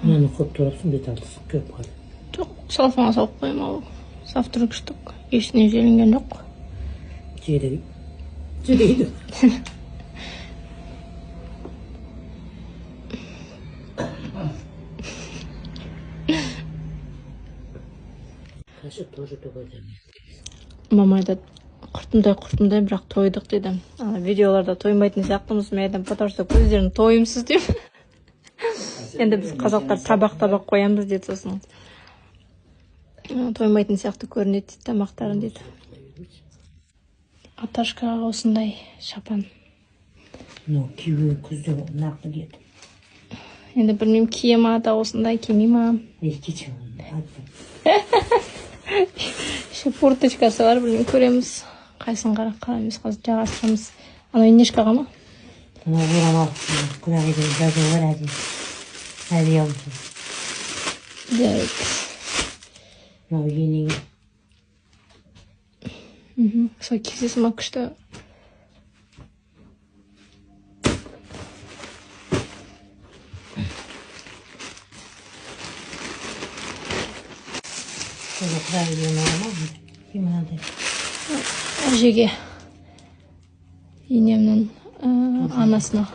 Мынаны көп турапсың, бет алтысы көп қалды. Жоқ, салфанға салып қоямын, ал завтрак іштік, ештеңе желінген жоқ. Желейді. Желейді. Каша тоже тойды. Мама айтады, құртымдай құртымдай, бірақ тойдық дейді. Ана видеоларда тоймайтын сияқтымыз, мен айтамын, потому что көздерің тойымсыз деп. Енді біз қазақтар табақ табақ қоямыз дейді, сосын тоймайтын сияқты көрінеді дейді тамақтарың дейді. Аташкаға осындай шапан. Ну, күйеуі күзде нақты киеді. Енді білмеймін, кие ма да осындай, кимей ма. Ей, кеше. Еще форточкасы бар, білмеймін, көреміз. Қайсысын қараймыз, қазір жағастырамыз. Анау енешкаға ма? Мынау орамал, құдағидің жазуы бар әдейі. Әдейі алыпсың. Жарайды. Мынау енеңе. Сол кисесі ма күшті. Тоже құдағидің орамал. И мынандай. Әжеге, енемнің анасына.